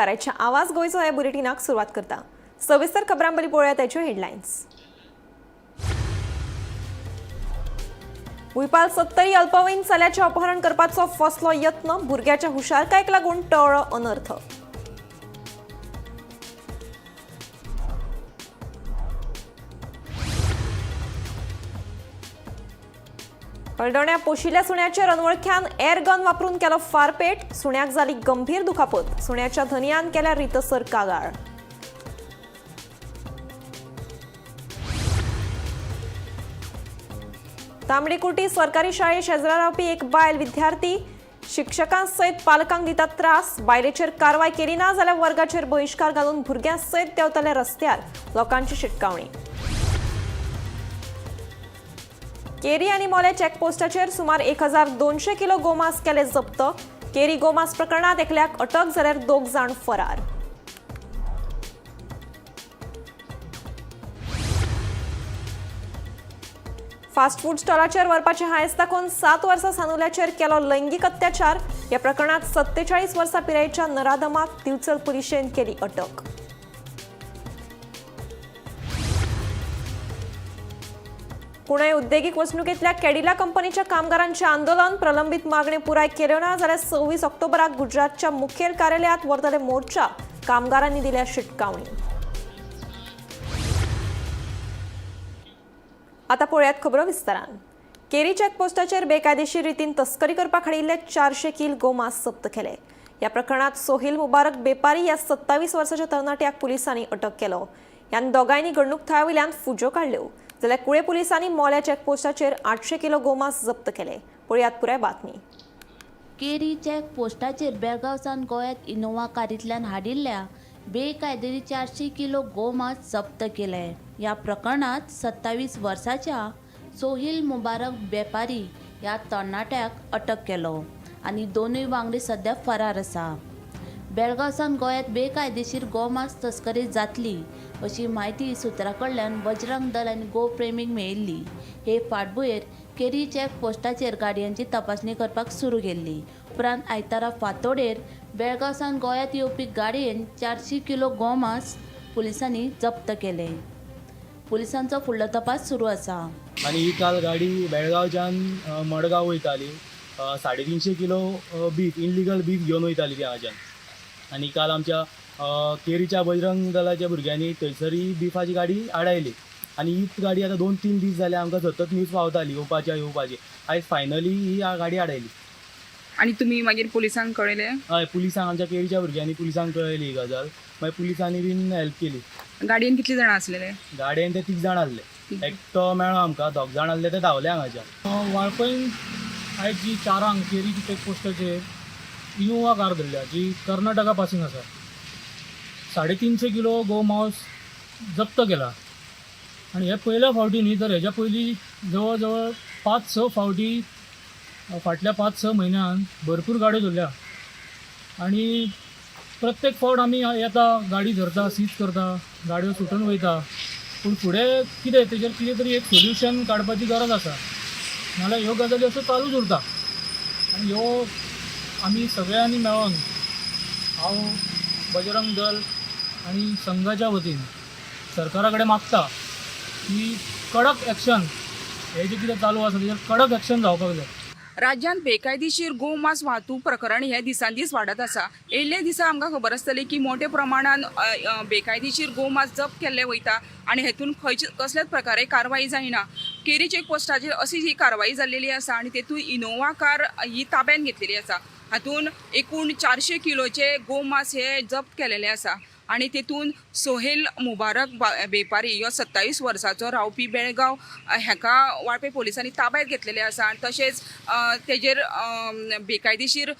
आयच्या आवाज गोंयचो ह्या बुलेटिनाक सुरवात करता. सविस्तर खबरां बरी पळोवया त्याच्यो हेडलायन्स. भुंयपाल सत्तरी अल्पवयीन चल्याचें अपहरण करपाचो फसलो यत्न, भुरग्याच्या हुशारकायेक लागून टळ्ळो अनर्थ. हळदोण्या पोशिल्ल्या सुण्याचेर अनवळख्यान एअर गन वापरून केलो फारपेट, सुण्याक जाली गंभीर दुखापत, सुण्याच्या धनयान केल्या रितसर कागाळ. तांबडीकुटी सरकारी शाळे शेजरा रावपी एक बायल विद्यार्थी शिक्षकां सयत पालकांक दिता त्रास, बायलेचेर कारवाय केली ना जाल्यार वर्गाचेर बहिश्कार घालून भुरग्यां सयत देंवतले रस्त्यार, लोकांची शिटकावणी. केरी आनी मोले चेकपोस्टाचेर सुमार 1200 किलो गोमांस केले जप्त. केरी गोमांस प्रकरणात एकल्याक अटक जाल्यार 2 जाण फरार. फास्ट फूड स्टॉलाचेर व्हरपाचे हांयस दाखोवन 7 वर्सां सानुल्याचेर केलो लैंगीक अत्याचार. ह्या प्रकरणात 47 वर्सां पिरायेच्या नराधमाक दिवचल पुलिशेन केली अटक. पुणे उद्देगीक वसणुकेंतल्या कॅडिला कंपनीच्या कामगारांचे आंदोलन, प्रलंबीत मागणी पुराय केल्यो ना जाल्यार 26 ऑक्टोबराक गुजरातच्या मुखेल कार्यालयात व्हरतले मोर्चा, कामगारांनी दिल्या शिटकावणी. आता पळयात खबरो विस्तारान. केरी चेकपोस्टाचेर बेकायदेशीर रितीन तस्करी करपाक हाडिल्ले 400 किल गोमांस जप्त केले. ह्या प्रकरणात सोहेल मुबारक बेपारी ह्या 27 वर्साच्या तरणाट्याक पुलिसांनी अटक केलो. ह्या दोगांयनी घडणूक थळा वयल्यान फुज्यो काडल्यो जाल्यार कुळे पुलिसांनी मोल्या चेकपोस्टाचेर 800 किलो गोमांस जप्त केले. पळयात पुराय बातमी. केरी चेक पोस्टाचेर बेळगांव सावन गोंयांत इनोवा कारींतल्यान हाडिल्ल्या बेकायदेशीर 400 किलो गोमांस जप्त केले. ह्या प्रकरणात 27 वर्साच्या सोहेल मुबारक बेपारी ह्या तरणाट्याक अटक केलो आनी दोनूय वांगडी सद्या फरार आसा. बेळगांव सावन गोंयांत बेकायदेशीर गोमांस तस्करी जातली अशी म्हायती सुत्रां कडल्यान बजरंग दल आनी गोप्रेमीक मेळिल्ली. हे फाटभुंयेर केरी चेक पोस्टाचेर गाडयांची तपासणी करपाक सुरू केल्ली. उपरांत आयतारा फांतोडेर बेळगांव सावन गोंयांत येवपी गाडयेन 400 किलो गोमांस पुलिसांनी जप्त केले. पुलिसांचो फुडलो तपास सुरू आसा. आनी ही काल गाडी बेळगांवच्यान मडगांव वयताली. 350 किलो बीफ, इनलिगल बीफ घेवन वयताली ती हांगाच्यान. आनी काल आमच्या केरीच्या बजरंग दलाच्या भुरग्यांनी थंयसर ही बिफाची गाडी आडायली. आनी हीच गाडी आतां 2-3 दीस जाले आमकां सतत न्यूज पावताली येवपाची येवपाची. आयज फायनली ही गाडी आडायली. आनी तुमी मागीर पुलिसांक कळयलें? हय, पुलिसांक, आमच्या केरीच्या भुरग्यांनी पुलिसांक कळयली ही गजाल. मागीर पुलिसांनी बीन हेल्प केली. गाडयेन कितली जाणां आसलेले? गाडयेन ते 3 जाण आसले. एकटो मेळ्ळो आमकां, 2 जाण आसले ते धांवले हांगाच्यान. वाळपयन आयज जी 4 केरी चेक पोस्टाचेर इनोवा कार धरल्या जी कर्नाटका पासींग आसा. 350 किलो गोमांस जप्त केला. आनी हे पयल्या फावटी न्ही, तर हेज्या पयलीं जवळ जवळ 5-6 फावटी फाटल्या 5-6 म्हयन्यान भरपूर गाड्यो धरल्या. आनी प्रत्येक फावट आमी येता, गाडी धरता, सीज करता, गाडयो सुटून वयता. पूण फुडें कितें तेजेर कितें तरी एक सोल्युशन काडपाची गरज आसा, नाजाल्यार ह्यो गजाली अश्यो चालूच उरता. आनी ह्यो आमी सगळ्यांनी मेळोन, हांव बजरंग दल आनी संघाच्या वतीन सरकारा कडेन मागता की कडक एक्शन, हे जें कितें चालू आसा तेजेर कडक एक्शन जावपाक जाय. राज्यांत बेकायदेशीर गोमांस वाहतूक प्रकरण हे दिसान दीस वाडत आसा. येयल्ले दिसा आमकां खबर आसतली की मोठे प्रमाणान बेकायदेशीर गोमांस जप्त केल्ले वयता आनी हेतून खंयचे कसल्याच प्रकारे कारवाय जायना. केरी चेक पोस्टाचेर अशी ही कारवाय जाल्लेली आसा आनी तेतून इनोवा कार ही ताब्यान घेतलेली आसा. हातून एकूण 400 किलोचे गोमांस हे जप्त केलेले आसा आनी तेतून सोहेल मुबारक बेपारी ह्यो 27 वर्साचो रावपी बेळगांव हेका वाळपय पोलिसांनी ताब्यात घेतलेले आसा. आनी तशेंच तेजेर बेकायदेशीर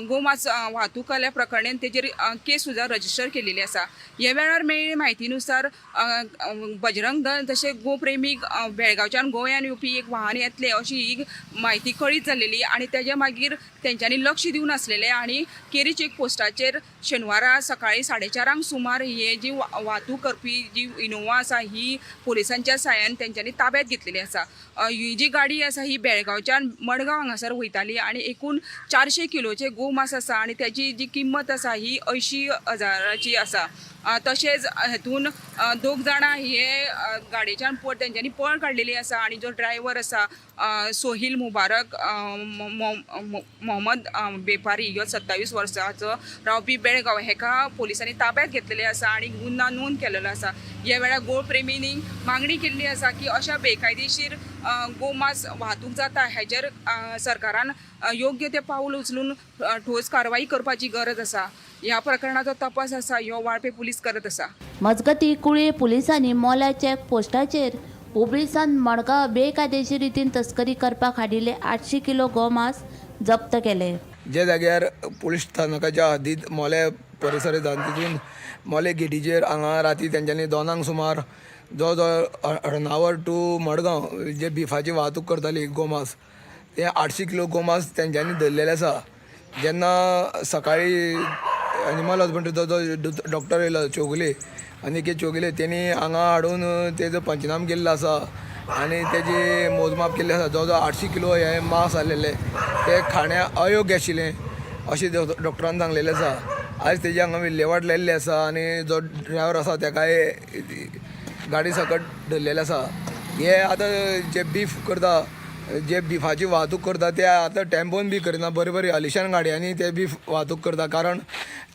गोमांस वाहतूक केल्या प्रकरणान तेजेर केस सुद्दां रजिस्टर केलेली आसा. हे वेळार मेळिल्ले म्हायतीनुसार बजरंग दल तशें गोप्रेमीक बेळगांवच्यान गोंयान येवपी एक वाहन येतलें अशी ही म्हायती कळीत जाल्लेली आनी तेज्या मागीर तेंच्यांनी लक्ष दिवन आसलेलें. आनी केरी चेक पोस्टाचेर शेनवारा सकाळीं 4:30 सुमार हे जी वाहतूक करपी जी इनोवा आसा ही पोलिसांच्या साहाय्यान तेंच्यांनी ताब्यात घेतलेली आसा. ही जी गाडी आसा ही बेळगांवच्यान मडगांव हांगासर वयताली आनी एकूण 400 किलोचे गोमांस आसा आनी त्याची जी किंमत आसा ही 80,000ची आसा. तशेंच हेतून 2 जाणां हे गाडयेच्यान तेंच्यांनी पळ काडलेली आसा आनी जो ड्रायव्हर आसा सोहील मुबारक मोहम्मद बेपारी ह्यो 27 वर्सांचो रावपी बेळगांव हेका पोलिसांनी ताब्यात घेतलेले आसा आनी गुन्यांव नोंद केलेलो आसा. ह्या वेळार गोप्रेमींनी मागणी केल्ली आसा की अशा बेकायदेशीर गोमांस वाहतूक जाता हेजेर सरकारान योग्य ते पावल उचलून ठोस कारवाई करपाची गरज आसा. ह्या प्रकरणाचो तपास आसा ह्यो वाळपे पुलीस करत आसा. मजगती कुळये पुलिसांनी मोल्या चेक पोस्टाचेर हुबळीसान मडगांव बेकायदेशीर रितीन तस्करी करपाक हाडिल्ले 800 किलो गोमांस जप्त केले. जे जाग्यार पुलीस स्थानकाच्या हद्दीत मोले परिसर येता तितून मोले गेटीचेर हांगा राती तेंच्यांनी 2 सुमार जो जो अर्नावर टू मडगांव जे बिफाची वाहतूक करताली गोमांस ते 800 किलो गोमांस तेंच्यांनी धरलेले आसा. जेन्ना सकाळी एनिमल हजबंड्रीचो जो डॉक्टर येयलो चोगले अनिकेत चोगले तेणी हांगा हाडून तेजो पंचनाम केल्लो आसा आनी तेजी मोजमाप केल्लें आसा. जवळ जवळ 800 किलो हे मांस आसलेले ते खाण्या अयोग्य आशिल्लें अशें डॉक्टरान सांगलेलें आसा. आयज तेजी हांगा विल्लेवाट लायिल्ली आसा आनी जो ड्रायवर आसा तेकाय गाडी सकट धरलेले आसा. हे आतां जे बीफ करता, जे बिफाची वाहतूक करता ते आतां टेम्पोन बी करिना, बरी बरी आलिशान गाडयांनी ते बीफ वाहतूक करता, कारण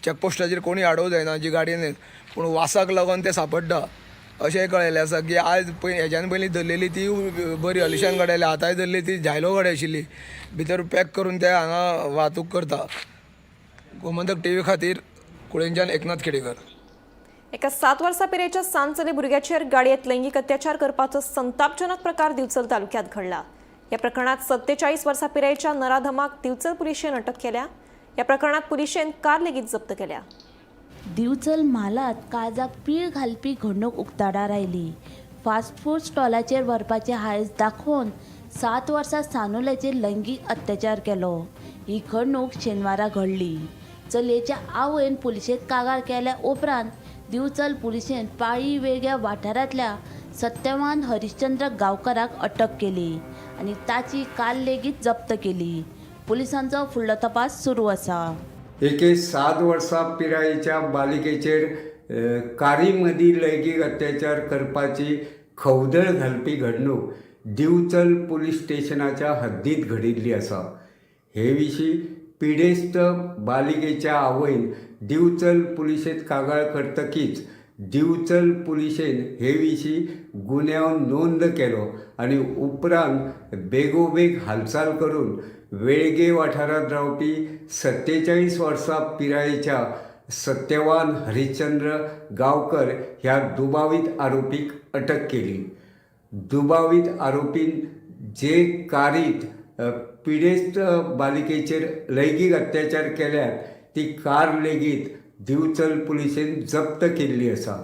चॅकपोस्टाचेर कोणी आडोवंक जायना जी गाडयेन, पूण वासाक लागून ते सांपडटा अशें कळिल्लें आसा की आज हेज्यान पयलीं धरलेली ती बरी आलिशान गाडी आसली, आतांय धरली ती झायलो गाडी आशिल्ली, भितर पॅक करून ते हांगा वाहतूक करता. गोमंतक टीव्ही खातीर कुळेंच्यान एकनाथ खेडेकर. एका 7 वर्सां पिरायेच्या सान चली भुरग्याचेर गाडयेत लैंगीक अत्याचार करपाचो संतापजनक प्रकार दिवचल तालुक्यात घडला. या प्रकरणात 47 वर्सां पिरायेच्या नराधमाक दिवचल पुलिशेन अटक केल्या. या प्रकरणात पुलिशेन कार लेगीत जप्त केल्या. दिवचल म्हालांत काळजाक पीळ घालपी घडणूक उक्ताडार आयली. फास्ट फूड स्टॉलाचेर व्हरपाचे हांयस दाखोवन 7 वर्सां सानुल्याचेर लैंगीक अत्याचार केलो. ही घडणूक शेनवारा घडली. चलयेच्या आवयन पुलिशेंत कागाळ केल्या उपरांत दिवचल पुलिशेन पाळी वेळग्या वाठारांतल्या सत्यवान हरिश्चंद्र गांवकराक अटक केली आनी ताची कार लेगीत जप्त केली. पुलिसांचो फुडलो तपास सुरू आसा. एके 7 वर्सां पिरायेच्या बालिकेचेर कारी मदीं लैंगीक अत्याचार करपाची खवदळ घालपी घडणूक दिवचल पुलीस स्टेशनाच्या हद्दीत घडिल्ली आसा. हे विशीं पिडेस्त बालिकेच्या आवयन दिवचल पुलिशेंत कागाळ करतकीच दिवचल पुलिशेन हे विशीं गुन्यांव नोंद केलो आनी उपरांत बेगोबेग हालचाल करून वेळगे वाठारांत रावपी 47 वर्सां पिरायेच्या सत्यवान हरिश्चंद्र गांवकर ह्या दुबावीत आरोपीक अटक केली. दुबावीत आरोपीन जे कारीत पिडेस्त बालिकेचेर लैंगीक अत्याचार केल्यात ती कार लेगीत दिवचल पुलिशेन जप्त केल्ली आसा.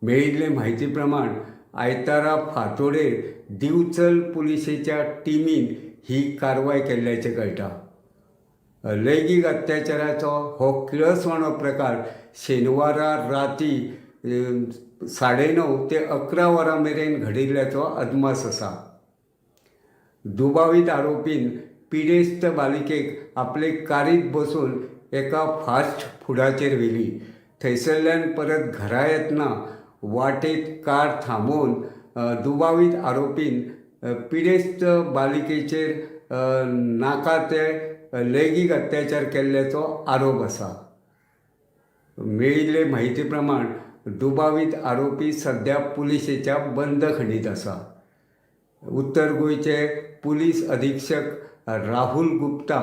मेळिल्ले म्हायती प्रमाण आयतारा फांतोडेर दिवचल पुलिशेच्या टिमीन ही कारवाय केल्ल्याचें कळटा. लैंगीक अत्याचाराचो हो किळसवाणो प्रकार शेनवारा राती 9:30 ते 11 वरां मेरेन घडिल्ल्याचो अदमास आसा. दुबावीत आरोपीन पिडेस्त बालिकेक आपले कारीत बसून एका फास्ट फुडाचेर व्हेली. थंयसरल्यान परत घरा येतना वाटेत कार थांबोवन दुबावीत आरोपीन पिडेस्त बालिकेचेर नाका ते लैंगीक अत्याचार केल्ल्याचो आरोप आसा. मेळिल्ले म्हायती प्रमाण दुबावीत आरोपी सद्या पुलिशेच्या बंदखणीत आसा. उत्तर गोंयचे पुलीस अधीक्षक राहुल गुप्ता,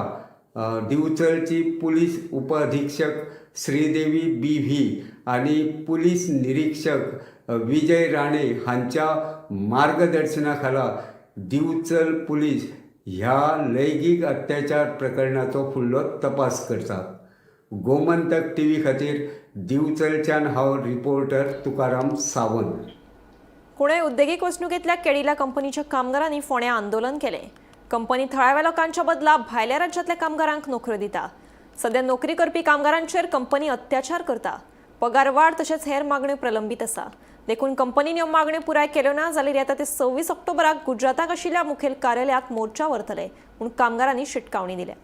दिवचलची पुलीस उपअधीक्षक श्रीदेवी बी व्ही आनी पुलीस निरीक्षक विजय राणे हांच्या मार्गदर्शना खाला दिवचल पुलीस ह्या लैंगीक अत्याचार प्रकरणाचो फुडलो तपास करतात. गोमंतक टीव्ही खातीर दिवचलच्यान हांव रिपोर्टर तुकाराम सावंत. कुणय उद्देगीक वसणुकेंतल्या केडिला कंपनीच्या कामगारांनी फोंड्यां आंदोलन केलें. कंपनी थळाव्या लोकांच्या बदला भायल्या राज्यांतल्या कामगारांक नोकऱ्यो दिता. सध्या नोकरी करपी कामगारांचेर कंपनी अत्याचार करता. पगार वाड तशेंच हेर मागण्यो प्रलंबीत आसा. देखून कंपनीन ह्यो मागण्यो पुराय केल्यो ना जाल्यार येता ते 26 ऑक्टोबराक गुजराताक आशिल्ल्या मुखेल कार्यालयांत मोर्चा व्हरतले म्हूण कामगारांनी शिटकावणी दिल्या.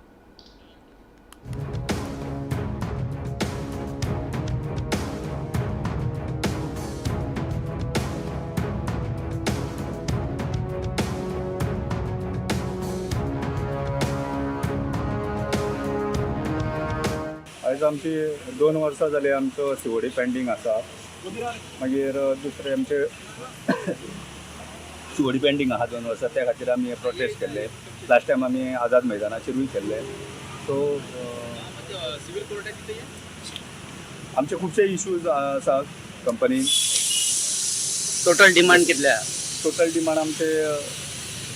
आयज आमची 2 वर्सां जाली आमचो सिवडी पेंडींग आसा. मागीर दुसरें आमचे सिवडी पेंडींग आहा 2 वर्सां, त्या खातीर आमी प्रोटेस्ट केल्ले. लास्ट टायम आमी आझाद मैदानाचेरूय केल्ले. सो आमचे खुबशे इशूज आसा कंपनीन. टोटल डिमांड कितले आहा? टोटल डिमांड आमचे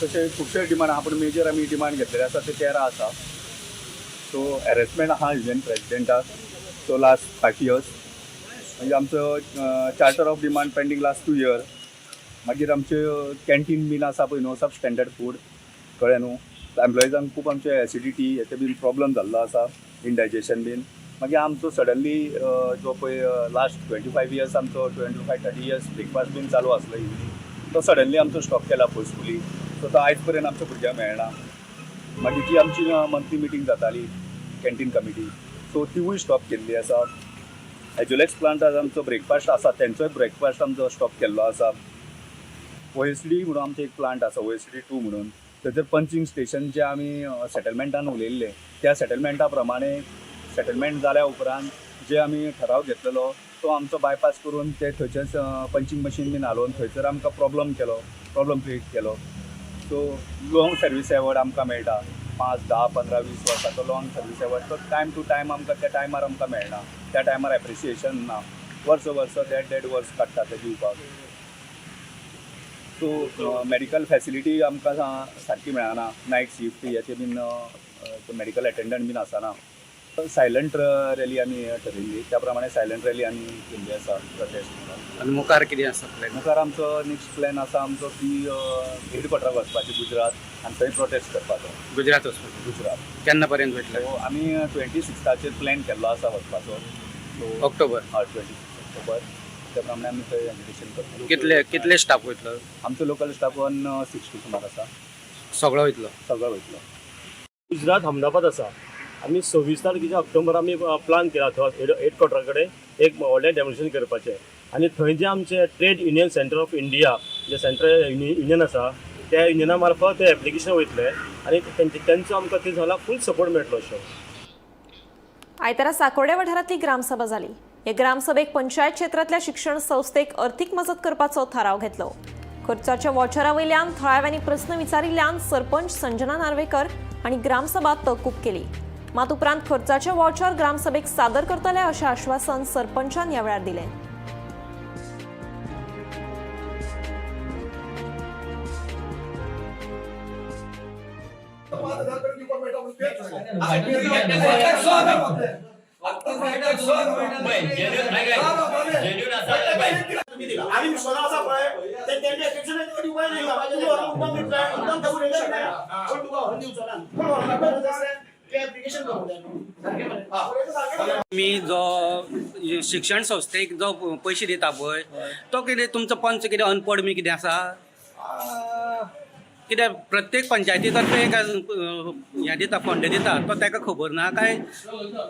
तशे खुबशे डिमांड आहा, पूण मेजर आमी डिमांड घेतलेले आसा ते 13 आसा. सो हॅरेसमेंट आहा युनियन प्रेजिडेंटाक सो लास्ट 5 इयर्स. मागीर आमचो charter of demand pending last 2 year. मागीर आमचे कॅन्टीन बीन आसा पळय न्हू, सब स्टँडर्ड फूड, कळ्ळें न्हू. एम्प्लॉइजांक खूब आमचे एसिडिटी हेचे बीन प्रॉब्लम जाल्लो आसा, इंडायजेशन बीन. मागीर आमचो सडनली जो पळय लास्ट 25 इयर्स आमचो 25-30 इयर्स ब्रेकफास्ट बीन चालू आसलो इवनींग, तो सडनली आमचो स्टॉप केला फोर्सफुली. सो तो आयज पर्यंत आमच्या भुरग्यांक मेळना. मागीर जी आमची मंथली मिटींग जाताली कॅन्टीन कमिटी, सो तिवूय स्टॉप केल्ली आसा. एज्युलेक्स प्लांट आमचो ब्रेकफास्ट आसा, तेंचोय ब्रेकफास्ट आमचो स्टॉप केल्लो आसा. ओएसडी म्हणून आमचें एक प्लांट आसा, ओएसडी 2 म्हणून, थंयसर पंचींग स्टेशन जे आमी सेटलमेंटान उलयल्ले त्या सेटलमेंटा प्रमाणे सेटलमेंट जाल्या उपरांत जे आमी ठराव घेतलेलो तो आमचो बायपास करून ते थंयच्याच पंचींग मशीन बीन हालोवन थंयसर आमकां प्रॉब्लम केलो, प्रॉब्लम क्रिएट केलो. सो लॉंग सर्वीस एवॉर्ड आमकां मेळटा 5, 10, 15, 20 वर्सांचो लॉंग सर्वीस एवॉर्ड, तो टायम टू टायम आमकां त्या टायमार आमकां मेळना, त्या टायमार एप्रिसिएशन ना. वर्स वर्स देड वर्स काडटा ते दिवपाक. सो मेडिकल फॅसिलिटी आमकां सारकी मेळना, नायट शिफ्ट हेचे बीन मेडिकल अटेंडंट बीन आसना. सायलंट रॅली आमी ठरयल्ली, त्या प्रमाणे सायलंट रॅली आमी केल्ली आसा प्रोटेस्ट म्हणून. आनी मुखार कितें आसा प्लॅन? मुखार आमचो नेक्स्ट प्लॅन आसा आमचो की हेडक्वॉर्टराक वचपाचें गुजरात आनी थंय प्रोटेस्ट करपाचो. गुजरात वचपाचें? गुजरात. केन्ना पर्यंत वयतले? सो आमी 26 प्लॅन केल्लो आसा वचपाचो. सो ऑक्टोबर? हय, 26 ऑक्टोबर. त्या प्रमाणे आमी थंय एज्युकेशन करतले. कितले कितले स्टाफ वयतलो? आमचो लोकल स्टाफ 160 सुमार आसा. सगळो वयतलो? सगळो वयतलो. गुजरात अहमदाबाद आसा. आमी 26 तारखेच्या ऑक्टोबर आमी प्लान केला थंय हेडक्वॉर्टरा कडेन एक व्हडलें डेमॉन्स्ट्रेशन करपाचें. आनी थंय जे आमचे trade union centre of India J central union आसा त्या युनियना मार्फत ते एप्लिकेशन वयतले आनी तेंचो आमकां थंय जाला फूल सपोर्ट मेळटलो अशें. आयतारा साकोर्डे वाठारांतली ग्रामसभा जाली. हे ग्रामसभेक पंचायत क्षेत्रांतल्या शिक्षण संस्थेक अर्थीक मजत करपाचो थाराव घेतलो. खर्चाच्या वॉचरा वयल्यान थळाव्यांनी प्रस्न विचारिल्ल्यान सरपंच संजना नार्वेकर हांणी ग्रामसभा तहकूब केली. मात उपरांत खर्चाचे वॉचर ग्रामसभेक सादर करतले अशें आश्वासन सरपंचान ह्या वेळार दिलें. तुमी जो शिक्षण संस्थेक जो पयशे दिता पळय तो कितें तुमचो पंच कितें अनपड बी कितें आसा कित्याक प्रत्येक पंचायती तर्फे एक हें दिता, फंड दिता, तो ताका खबर ना काय?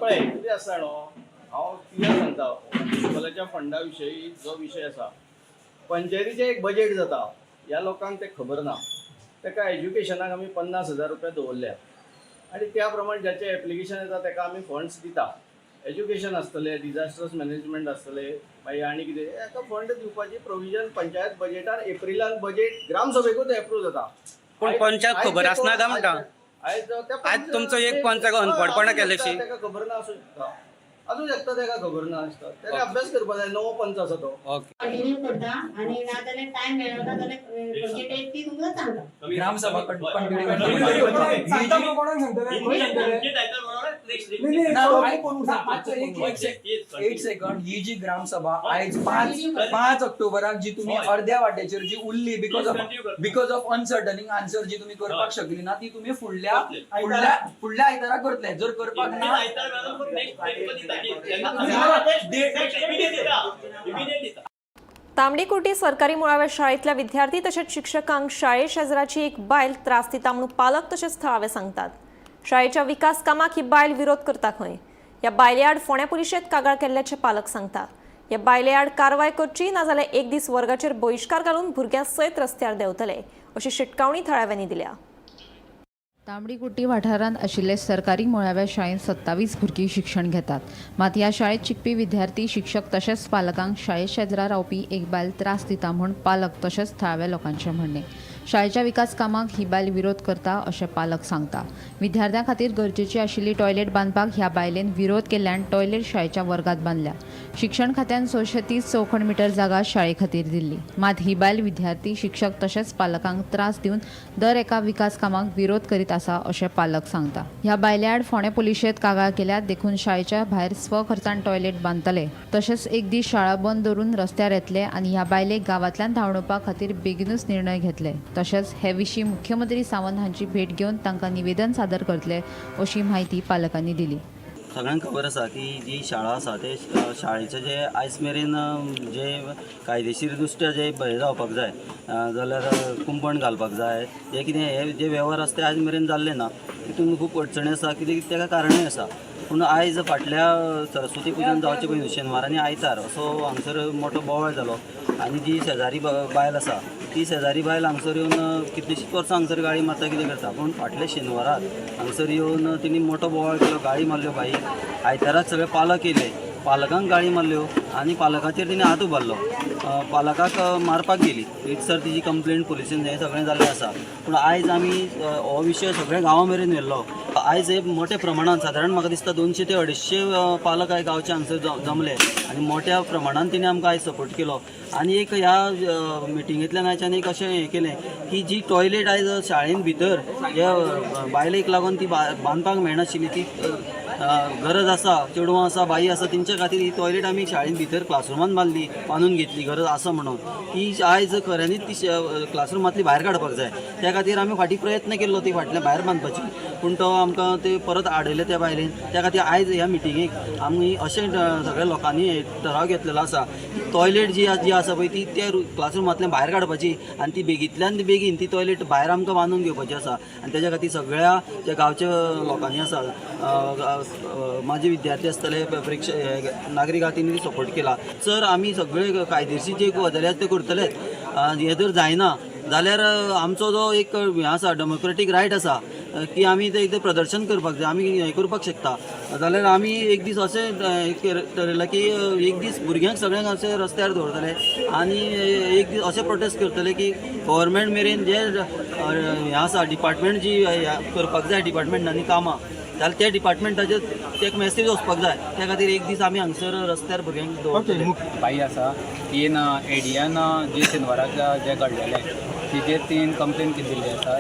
पळय कितें आसा न्हू, हांव क्लियर सांगता, म्युनिसिपलाच्या फंडा विशयी जो विशय आसा, पंचायतीचें एक बजेट जाता, ह्या लोकांक तें खबर ना. ताका एज्युकेशनाक आमी 50,000 रुपया दवरल्या आनी त्या प्रमाणे जाचें एप्लिकेशन येता ताका आमी फंड्स दिता. एज्युकेशन आसतलें, डिजास्टर्स मॅनेजमेंट आसतलें, मागीर आनी कितें हाका फंड दिवपाची प्रोविजन पंचायत बजेटान एप्रिलान बजेट ग्रामसभेकूच एप्रूव जाता. पूण पंचाक खबर आसना काय म्हणटा? आयज त्या आयज तुमचो एक पंच अनपडपणां केल्याशी. ताका खबर ना आसूं शकता, आसूं शकता ताका खबर ना आसता, ताका अभ्यास करपाक जाय, नवो पंच आसा तो. ओके. कंटिन्यू करता आनी ना जाल्यार टायम मेळना जाल्यार खंयची डेट ती तुमकां सांगता. ग्रामसभा एक सेकंड, ही जी ग्रामसभा आयज 5 ऑक्टोबराक जी तुमी अर्द्या वाटेचेर जी उरली because of अनसर्टनिंग आन्सर जी तुमी करपाक शकली ना ती तुमी फुडल्या फुडल्या फुडल्या आयतारा करतले. जर करपाक ना तांबडीकुर्टी सरकारी मुळाव्या शाळेंतल्या विद्यार्थी तशेंच शिक्षकांक शाळे शेजराची एक बायल त्रास दिता म्हणून पालक तशेंच थळावे सांगतात. शाळेच्या विकास कामाक ही बायल विरोध करता खंय. ह्या बायले आड फोंड्या पुलिशेंत कागाळ केल्ल्याचें पालक सांगता. ह्या बायले आड कारवाय करची नाजाल्यार एक दीस वर्गाचेर बहिश्कार घालून भुरग्यां सयत रस्त्यार देंवतले अशी शिटकावणी थळाव्यांनी दिल्या. तांबडीकुट्टी वाठारांत आशिल्ले सरकारी मुळाव्या शाळेंत 27 भुरगीं शिक्षण घेतात. मात ह्या शाळेंत शिकपी विद्यार्थी, शिक्षक तशेंच पालकांक शाळे शेजरा रावपी एक बायल त्रास दिता म्हूण पालक तशेंच थळाव्या लोकांचें म्हणणें. शाळेच्या विकास कामाक ही बायल विरोध करता अशें पालक सांगता. विद्यार्थ्यां खातीर गरजेची आशिल्ली टॉयलेट बांदपाक ह्या बायलेन विरोध केल्ल्यान टॉयलेट शाळेच्या वर्गात बांदल्या. शिक्षण खात्यान 630 चौखण मिटर जागा शाळे खातीर दिल्ली. मात ही बायल विद्यार्थी, शिक्षक तशेंच पालकांक त्रास दिवन दर एका विकास कामाक विरोध करीत आसा अशें पालक सांगता. ह्या बायले आड फोंडें पुलिशेंत कागाळ केल्या देखून शाळेच्या भायर स्वखर्चान टॉयलेट बांदतले. तशेंच एक दीस शाळा बंद दवरून रस्त्यार येतले आनी ह्या बायलेक गांवांतल्यान धांवडोवपा खातीर बेगिनूच निर्णय घेतले. तशेंच हे विशीं मुख्यमंत्री सावंत हांची भेट घेवन तांकां निवेदन सादर करतले अशी म्हायती पालकांनी दिली. सगळ्यांक खबर आसा की जी शाळा आसा ते शाळेचे जे आयज मेरेन जे कायदेशीर दृश्ट्या जे हें जावपाक जाय, जाल्यार कुंपण घालपाक जाय, जे कितें हे जे वेव्हार आसा ते आयज मेरेन जाल्ले ना. तितून खूब अडचणी आसा, कितें ताका कारणूय आसा. पूण आयज फाटल्या सरस्वती पुजन जावचे पयलीं शेनवार आनी आयतार असो हांगसर मोठो बोवाळ जालो आनी जी शेजारी बायल आसा ती शेजारी बायल हांगसर येवन कितलींशींच वर्सां हांगसर गाळी मारता, कितें करता. पूण फाटल्या शेनवाराक हांगसर येवन तिणी मोठो बोवाळ केलो, गाळी मारल्यो बाईक. आयताराक सगळे पालक येयले, पालकांक गाळी मारल्यो आनी पालकाचेर तिणें हात उबारलो, पालकाक मारपाक गेली. थंयसर तिजी कंप्लेन पुलिसेन हें सगळें जाल्लें आसा. पूण आयज आमी हो विशय सगळ्या गांवा मेरेन व्हेल्लो. आयज हे मोठ्या प्रमाणान सादारण म्हाका दिसता 200 ते 250 पालक आयज गांवचे हांगसर जमले आनी मोठ्या प्रमाणान तिणें आमकां आयज सपोर्ट केलो. आनी एक ह्या मिटिंगेंतल्यान आयच्यान एक अशें हें केलें की जी टॉयलेट आयज शाळेन भितर ज्या बायलेक लागून ती बांदपाक मेळनाशिल्ली, ती गरज आसा, चेडवां आसा, बाई आसा, तेंच्या खातीर ही टॉयलेट आमी शाळेन भितर क्लासरुमान बांदली, बांदून घेतली गरज आसा म्हणून. ती आयज खऱ्यांनीच ती क्लासरुमांतली भायर काडपाक जाय. त्या खातीर आमी फाटीं प्रयत्न केल्लो ती फाटल्यान भायर बांदपाची, पूण तो आमकां ते परत आडयले त्या बायलेन. त्या खातीर आयज ह्या मिटिंगेक आमी अशें सगळ्या लोकांनी ठराव घेतलेलो आसा की टॉयलेट जी जी आसा पळय ती त्या क्लासरुमांतल्यान भायर काडपाची आनी ती बेगींतल्यान बेगीन ती टॉयलेट भायर आमकां बांदून घेवपाची आसा. आनी तेज्या खातीर सगळ्या ज्या गांवच्या लोकांनी आसा, माझे विद्यार्थी आसतले, प्रेक्षक नागरीक आहा, तेणी सपोर्ट केला. सर आमी सगळे कायदेशीर जे गजाली आसा ते करतलेच. हें जर जायना जाल्यार आमचो जो एक हें आसा, डेमोक्रेटीक रायट आसा की आमी ते एकदां प्रदर्शन करपाक जाय, आमी हें करपाक शकता. जाल्यार आमी एक दीस अशें ठरयलां की एक दीस भुरग्यांक सगळ्यांक अशें रस्त्यार दवरतले आनी एक दीस अशें प्रोटेस्ट करतले की गव्हर्मेंट मेरेन जे हें आसा, डिपार्टमेंट जी करपाक जाय डिपार्टमेंटांनी कामां, जाल्यार त्या डिपार्टमेंटाचेर ते एक मॅसेज वचपाक जाय. त्या खातीर एक दीस आमी हांगसर रस्त्यार भुरग्यांक दवरतले. बाई आसा तीन एडियान जे शेनवाराक जें घडलेलें तेजेर तीन कंप्लेन दिल्ली आसा.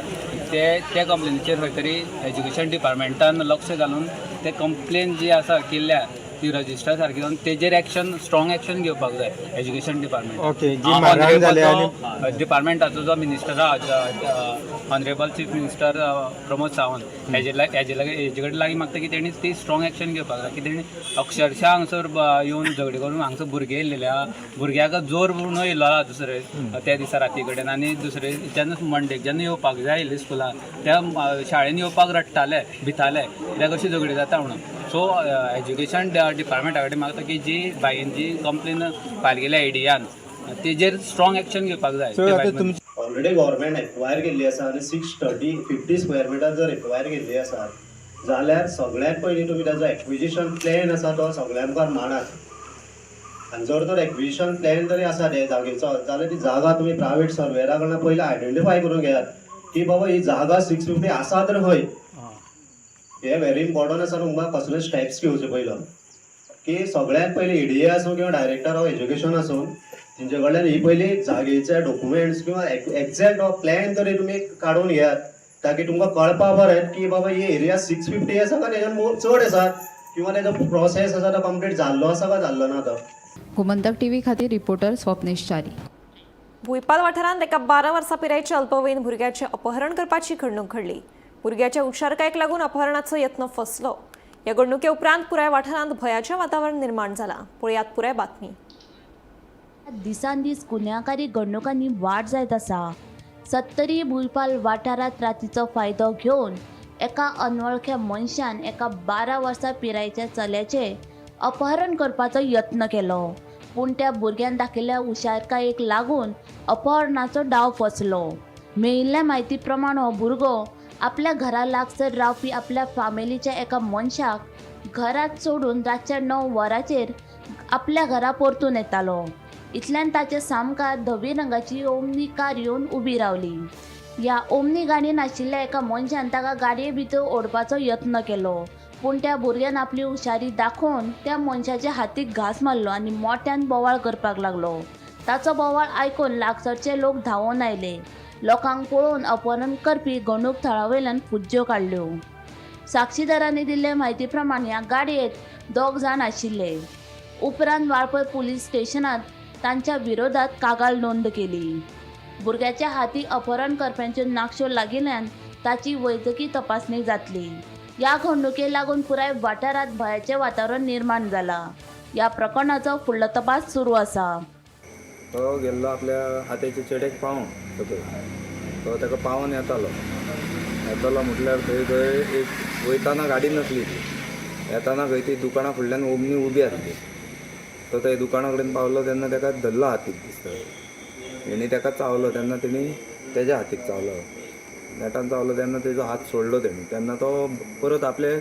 ते त्या कंप्लेनीचेर खंय तरी एज्युकेशन डिपार्टमेंटान लक्ष घालून ते कंप्लेन जी आसा केल्ल्या ती रजिस्टर सारकी जावन तेजेर एक्शन, स्ट्रॉंग एक्शन घेवपाक जाय एज्युकेशन डिपार्टमेंट. ओके, जी मारहाण जाल्या आनी डिपार्टमेंटाचो जो मिनिस्टर आहा, honourable chief minister Pramod Sawant, हेजे कडेन लागीं मागता की तेणी ती स्ट्रॉंग एक्शन घेवपाक जाय की तेणी अक्षरशा हांगसर येवन झगडे करून हांगसर भुरगे येयल्लेले आहा, भुरग्याक जोर म्हणून येयल्लो आहा दुसरे त्या दिसा राती कडेन. आनी दुसरे जेन्ना मंडेक जेन्ना येवपाक जाय आयिल्ले स्कुलान, त्या शाळेन येवपाक रडटाले, भिताले, कित्याक अशी झगडी जाता म्हणून. सो एज्युकेशन डिपार्टमेंटा कडेन मागता की जी बायेन जी कंप्लेन फायल केल्या एडियान तेजेर स्ट्रॉंग एक्शन घेवपाक जाय. सो आतां तुमची ऑलरेडी गव्हर्मेंट एक्वायर केल्ली आसा आनी 630 50 स्क्वेअर मिटर जर एक्वायर केल्ली आसा जाल्यार सगळ्यांत पयलीं तुमी ताजो एक्विजिशन प्लॅन आसा तो सगळ्यां मुखार मांडात. आनी जर तर एक्विजिशन प्लॅन जरी आसा ते जागेचो जाल्यार ती जागा तुमी प्रायवेट सर्वेरा कडल्यान पयलीं आयडेंटिफाय करून घेयात की बाबा ही जागा 650 आसा तर खंय. हे व्हेरी इम्पॉर्टंट आसा. तुमकां कसले स्टेप्स घेवचे पयलो की सगळ्यांत पयलीं ईडीए आसूं किंवा डायरेक्टर ऑफ एज्युकेशन आसूं, तेंचे कडल्यान ही पयली जागेचे डॉक्युमेंट्स किंवा एक्झॅक्ट प्लॅन तरी तुमी काडून घेयात, ताकी तुमकां कळपा बरें की बाबा ही एरिया 650 आसा काय तेज्यान मोर चड आसा किंवा तेजो प्रोसेस आसा तो कंप्लीट जाल्लो आसा काय जाल्लो ना तो. गोमंतक टीव्ही खातीर रिपोर्टर स्वप्नेश च्यारी. भुंयपाल वाठारांत एका 12 वर्सां पिरायेच्या अल्पवयीन भुरग्याचें अपहरण करपाची घडणूक घडली. भुरग्याच्या हुशारकायेक लागून अपहरणाचो यत्न फसलो. ह्या घडणुके उपरांत पुराय वाठारांत भंयाचें वातावरण निर्माण जालां. पळयात पुराय बातमी. दिसान दीस गुन्यांवकारी घडणुकांनी वाड जायत आसा. सत्तरी भुंयपाल वाठारांत रातीचो फायदो घेवन एका अनवळख्या मनशान एका 12 वर्सां पिरायेच्या चल्याचें अपहरण करपाचो यत्न केलो, पूण त्या भुरग्यान दाखयल्ल्या हुशारकायेक लागून अपहरणाचो डाव फसलो. मेळिल्ल्या म्हायती प्रमाण हो भुरगो आपल्या घरा लागसर रावपी आपल्या फामिलीच्या एका मनशाक घरांत सोडून रातच्या 9 वरांचेर आपल्या घरा परतून येतालो. इतल्यान ताचे सामकार धवी रंगाची ओमनी कार येवन उबी रावली. ह्या ओमनी गाडयेन आशिल्ल्या एका मनशान ताका गाडये भितर ओडपाचो यत्न केलो, पूण त्या भुरग्यान आपली हुशारी दाखोवन त्या मनशाच्या हातीक घांस मारलो आनी मोट्यान बोवाळ करपाक लागलो. ताचो बोवाळ आयकून लागसरचे लोक धांवून आयले. लोकांक पळोवन अपहरण करपी घडणूक थळावयल्यान फुज्ज्यो काडल्यो. साक्षीदारांनी दिल्ले म्हायती प्रमाण ह्या गाडयेंत 2 जाण आशिल्ले. उपरांत वाळपय पुलीस स्टेशनांत तांच्या विरोधात कागाळ नोंद केली. भुरग्याच्या हाती अपहरण करप्यांच्यो नाक्ष्यो लागिल्ल्यान ताची वैजकी तपासणी जातली. ह्या घडणुके लागून पुराय वाठारांत भंयाचें वातावरण निर्माण जालां. ह्या प्रकरणाचो फुडलो तपास सुरू आसा. तो गेल्लो आपल्या हाताच्या चेड्याक पावोवंक सकयल, तो ताका पावोवन येतालो. येतालो म्हटल्यार थंय थंय एक वयताना गाडी नासली, ती येताना खंय ती दुकाना फुडल्यान ओमनी उबी आसली. तो थंय दुकाना कडेन पावलो तेन्ना ताका धरलो हातीक दिसता, तेणी ताका चावलो तेन्ना तेणी तेज्या हातीक चावलो, नेटान चावलो तेन्ना तेजो हात सोडलो तेणी. तेन्ना तो परत आपले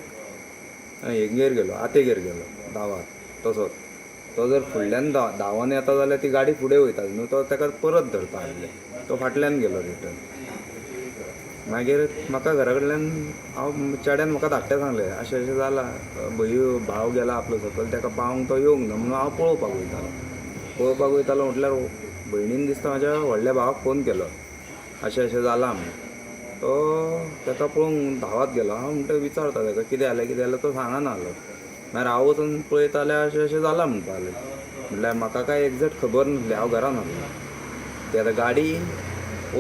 हेगेर गेलो, आतेगेर गेलो धांवात. तसोच तो जर फुडल्यान धांवन येता जाल्यार ती गाडी फुडें वयता न्हू, तो ताका परत धरता आसले, तो फाटल्यान गेलो रिटर्न. मागीर म्हाका घरा कडल्यान हांव चेड्यान म्हाका धाकटें सांगलें अशें अशें जालां, भंय भाव गेला आपलो सकयल, ताका पावोवंक तो येवंक ना म्हणून हांव पळोवपाक वयतालो. पळोवपाक वयतालो म्हटल्यार भयणीन दिसता म्हाज्या व्हडल्या भावाक फोन केलो अशें अशें जालां म्हणून. तो ताका पळोवंक धांवत गेलो. हांव म्हणटा विचारता ताका कितें जालें कितें जालें, तो सांगना आसलो. मागीर हांव वचून पळयता जाल्यार अशें अशें जालां म्हणपा लागलें. म्हटल्यार म्हाका कांय एग्जॅक्ट खबर नासली, हांव घरान आसलो. ती आतां गाडी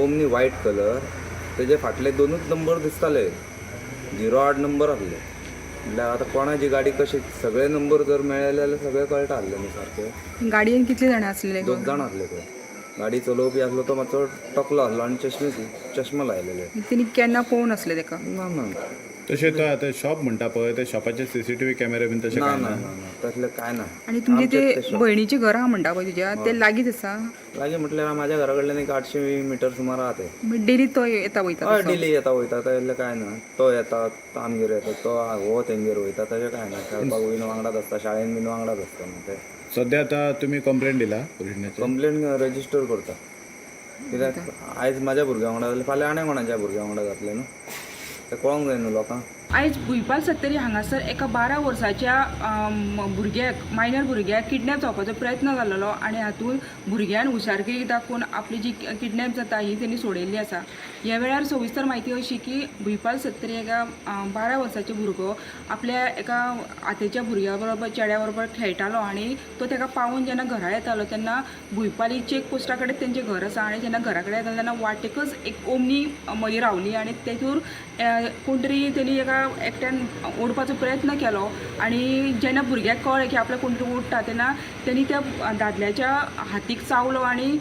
ओमनी वायट कलर, तेजे फाटले 2च नंबर दिसताले, 08 नंबर आसले. म्हटल्यार आतां कोणाची गाडी कशी, सगळे नंबर जर मेळ्ळे जाल्यार सगळें कळटा आसलें न्हू सारकें. गाडयेन कितले जाणां आसले? 2 जाण आसले पळय. गाडी चलोवपी आसलो तो मातसो टकलो आसलो आनी चश्मा लायलेले. तेणी केन्ना पळोवन आसले ताका? ना ना. तशें तो आतां शॉप म्हणटा पळय, त्या शॉपाचे सीसीटीव्ही कॅमेरे बीन तशें ना कांय ना ना? ना ना, तसलें कांय ना. आनी तुमचे आमचें ते भयणीचें घर आहा म्हणटा पळय तुज्या, ते लागींच आसा? लागीं म्हटल्यार म्हाज्या घरा कडल्यान एक 800 मिटर सुमार आहा तें. डेली तो येता वयता? हय, डेली येता वयता, तसलें कांय ना. तो येता आमगेर येता, तो हो तेंगेर वयता, तशें कांय ना. खेळपाक बीन वांगडाच आसता, शाळेन बीन वांगडाच आसता न्हू ते. सद्या आतां तुमी कंप्लेन दिला पुलिसांचेर? कंप्लेन रजिस्टर करता, कित्याक आयज म्हाज्या भुरग्या वांगडा जालें, फाल्यां आनी कोणाच्या भुरग्या वांगडा जातलें न्हू, तें कळोंक जाय न्हू लोकांक. आयज भुंयपाल सत्तरी हांगासर एका 12 वर्साच्या भुरग्याक, मायनर भुरग्याक किडनॅप जावपाचो प्रयत्न जाल्लो आनी हातूंत भुरग्यान हुशारगिरी दाखोवन आपली जी किडनॅप जाता ही तेणी सोडयल्ली आसा. ह्या वेळार सविस्तर म्हायती अशी की भुंयपाल सत्तरी एका 12 वर्साचो भुरगो आपल्या एका आतेच्या भुरग्या बरोबर, चेड्या बरोबर खेळटालो आनी तो ताका पावोवन जेन्ना घरा येतालो तेन्ना भुंयपाली चॅक पोस्टा कडेन तेंचें घर आसा आनी जेन्ना घरा कडेन येतालो तेन्ना वाटेकच एक ओमनी मदीं रावली आनी तेतूर कोण तरी तेणी एका एकट्यान ओडपाचो प्रयत्न केलो आनी जेन्ना भुरग्याक कळ्ळें की आपल्याक कोण तरी ओडटा तेन्ना तेणी त्या दादल्याच्या हातीक चावलो आनी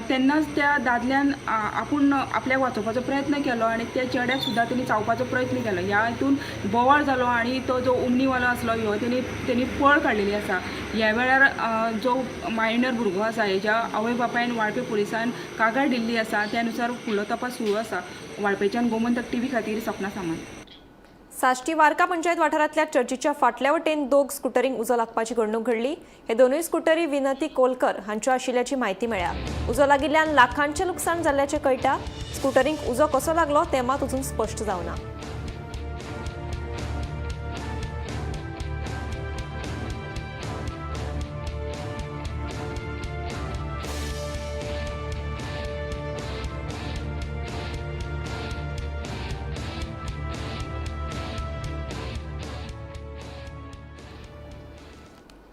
तेन्नाच त्या दादल्यान आपूण आपल्याक वाचोवपाचो प्रयत्न केलो आनी त्या चेड्याक सुद्दां तेणी चावपाचो प्रयत्न केलो. ह्या हितून बोवाळ जालो आनी तो जो ओमनीवालो आसलो ह्यो तेणी पळ काडलेली आसा. ह्या वेळार जो मायनर भुरगो आसा हेज्या आवय बापायन वाळपे पुलिसान कागाळ दिल्ली आसा. त्या नुसार फुडलो तपास सुरू आसा. वाळपेच्यान गोमंतक टीव्ही खातीर सपना सामंत. साश्टी वार्का पंचायत वाठारांतल्या चर्चीच्या फाटल्या वटेन 2 स्कुटरींक उजो लागपाची घडणूक घडली. हे दोनूय स्कुटरी विनती कोलकर हांच्यो आशिल्ल्याची म्हायती मेळ्ळ्या. उजो लागिल्ल्यान लाखांचें लुकसाण जाल्ल्याचें कळटा. स्कुटरींक उजो कसो लागलो तें मात अजून स्पश्ट जावना.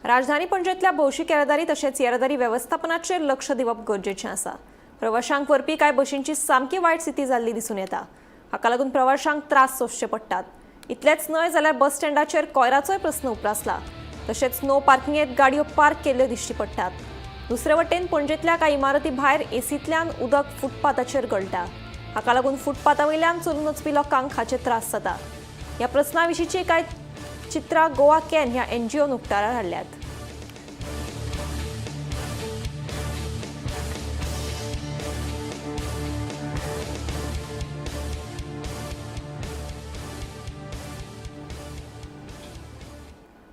राजधानी पणजेंतल्या भौशीक येरादारी तशेंच येरादारी वेवस्थापनाचेर लक्ष दिवप गरजेचें आसा. प्रवाशांक व्हरपी कांय बशींची सामकी वायट स्थिती जाल्ली दिसून येता. हाका लागून प्रवाशांक त्रास सोंसचे पडटात. इतलेंच न्हय जाल्यार बस स्टँडाचेर कोयराचोय प्रस्न उप्रासला. तशेंच नो पार्किंगेंत गाडयो पार्क केल्ल्यो दिश्टी पडटात. दुसरे वटेन पणजेंतल्या कांय इमारती भायर एसींतल्यान उदक फुटपाथाचेर गळटा. हाका लागून फुटपाथा वयल्यान चलून वचपी लोकांक हाचे त्रास जाता. ह्या प्रस्ना विशींची कांय चित्रां गोवा can ह्या एनजीओन उक्ताडार हाडल्यात.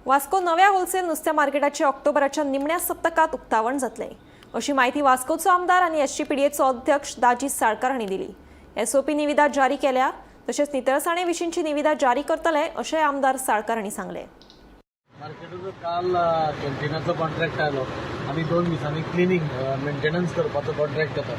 वास्को नव्या होलसेल नुस्त्या मार्केटाचे ऑक्टोबराच्या निमण्या सप्तकात उक्तावण जातलें अशी माहिती वास्कोचो आमदार आनी एसजीपीडीएचो अध्यक्ष दाजी साळकार हांणी दिली. एसओपी निविदा जारी केल्या, तशेंच नितळसाणे विशींची निविदा जारी करतले अशें आमदार साळकार हांणी सांगलें. मार्केटाचो काल कॅन्टिनाचो कॉन्ट्रॅक्ट आयलो आनी 2 दिसांनी क्लिनींग मेंटेनन्स करपाचो कॉन्ट्रॅक्ट येता.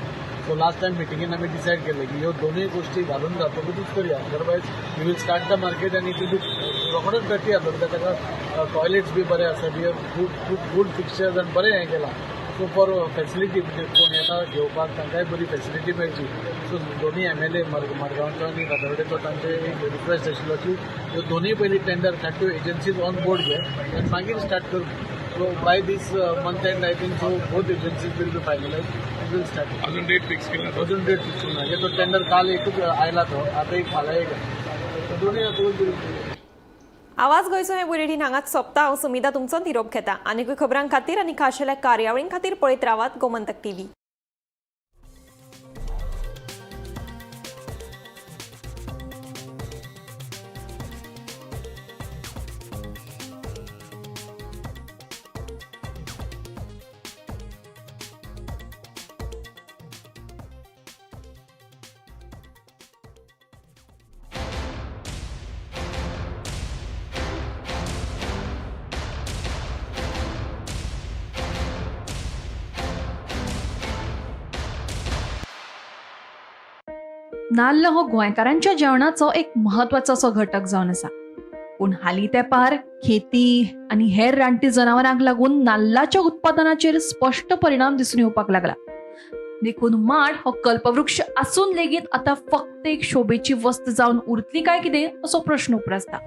सो लास्ट टायम मिटिंगेन आमी डिसायड केलें की ह्यो दोनूय गोश्टी घालून जातकूच करया, otherwise we will start the market आनी ती रोखडोच डर्टी जातलो कित्याक ताका टॉयलेट्स बी बरे आसा, बी खूब खूब गूड फिक्चर्स आनी बरें हें केलां. सो फॉर फॅसिलिटी म्हणजे कोण येता घेवपाक तांकांय बरी फॅसिलिटी मेळची. सो दोनूय एमएलए मडगांवचो आनी फातोर्डेचो तांचे एक रिक्वेस्ट आशिल्लो की ह्यो दोनूय पयलीं टेंडर धाड, एजन्सीज ऑन बोर्ड घे आनी मागीर स्टार्ट कर. So by this month end I think so both agencies will be finalise and will start. अजून डेट फिक्स केला? अजून डेट फिक्स केला ना. तो टेंडर काल एकूच आयला, तो आतां एक फाल्यां एक, दोनूय जातकूच. आवाज गोंयचो हें बुलेटीन हांगाच सोंपता. हांव सुमिता तुमचो निरोप घेता. आनीकूय खबरां खातीर आनी खाशेल्या कार्यावळीं खातीर पळयत रावात गोमंतक टीव्ही. नाल्ल हो गोंयकारांच्या जेवणाचो एक म्हत्वाचो असो घटक जावन आसा. पूण हालीं तेंपार खेती आनी हेर रानटी जनावरांक लागून नाल्लाच्या उत्पादनाचेर स्पश्ट परिणाम दिसून येवपाक लागला. देखून माड हो कल्पवृक्ष आसून लेगीत आतां फक्त एक शोभेची वस्त जावन उरतली काय कितें असो प्रश्न उप्रासता.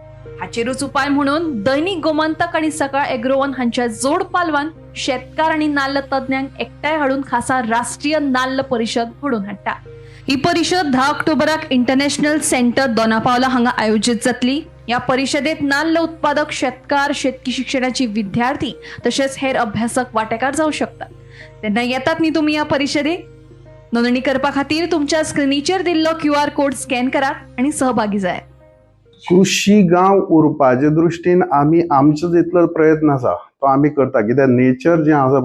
हाचेरूच उपाय म्हणून दैनिक गोमंतक आनी सकाळ एग्रोवन हांच्या जोड पालवान शेतकार आनी नाल्ल तज्ञांक एकठांय हाडून खासा राष्ट्रीय नाल्ल परिशद घडोवन हाडटा. ही परिशद 10 ऑक्टोबराक इंटरनॅशनल सेंटर दोनापावला हांगा आयोजीत जातली. ह्या परिशदेत नाल्ल उत्पादक शेतकार, शेतकी शिक्षणाची विद्यार्थी तशेंच हेर अभ्यासक वांटेकार जावं शकतात. तेन्ना येतात न्ही तुमी ह्या परिशदेक? नोंदणी करपा खातीर तुमच्या स्क्रिनीचेर दिल्लो QR code scan करात आनी सहभागी जायात. कृशी गांव उरपाचे दृश्टीन आमी आमचो जितलो प्रयत्न आसा तो आमी करता, कित्याक नेचर जें आसा पळय